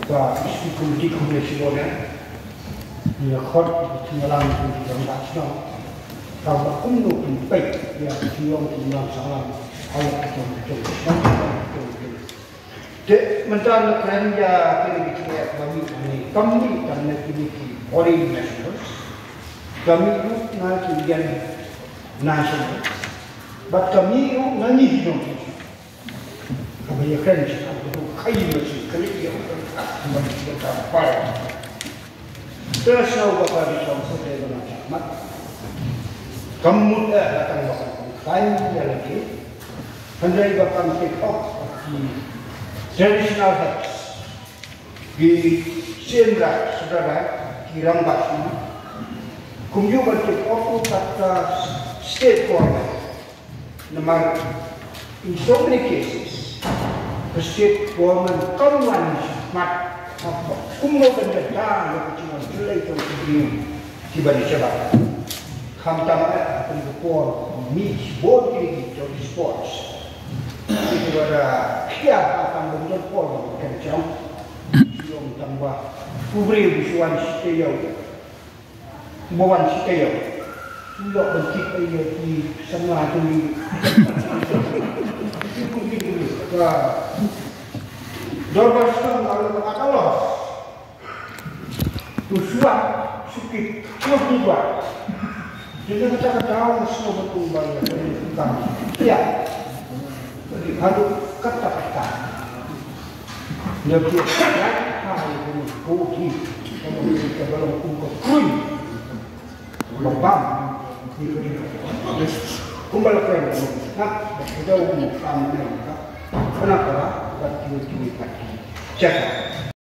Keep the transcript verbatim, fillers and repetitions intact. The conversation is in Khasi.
Ba ïa ki komiti kumne shibun eh, ïa khot ki nongïalam ki rangbah shnong, tang ba kumno kin peit ïa ki nongïalam shnong, ïa ki nongïalam shnong. Te mynta nga kren ïa kine ki jingeh ba mih hangne, kam mih tang na kine ki foreign nationals, kam mih ruh na ki Indian nationals, bad kam mih ruh na ngi ki nongshong shnong. Kaba ïakren shi, kaba ïakren shi, kane ïa u kren ka, kaba ïakren ka, para. Te sngewbha ba ka dei ka sngewbha ba nga mat. Kam mut eh, la tang ba kan khlaiñ ïa lade. Hynrei ba kan take off ki traditional heads, ki senior, senior, ki rangbah shnong. Kumjuh ban take off ruh kata state government. Namar in so many cases, the state government kam wan smat, kumno ban ïada ïa ka jingwan jlei jong ki briew kiba dei shabar. Khamtam eh ha kane ka por, mih shibun ki jong ki sports. Kiba da khia ha kane ka por ba kan jong. Jong tang ba u briew u shu wan shi taïew. Ba wan shi taïew. U ïoh ban kit ïa ki samla jong ngi. Ka dorbar shnong ka long ka ka los. U shuwa, shu kit, shu kit ba. Jadi kata kata u shnong ba tu ba ïa ka ni ka. Ïa. Jadi haduh kata kata. Ïa ki ïa ka ïa ka ni ko ki. Ka ba ni ka ba long kum ka kruiñ. Ba bam. Ni ko ni. Kumba la kruiñ. Ha, ba ka jauh ni ka ni ka. Kana para, ba ki ki ka. Cakap.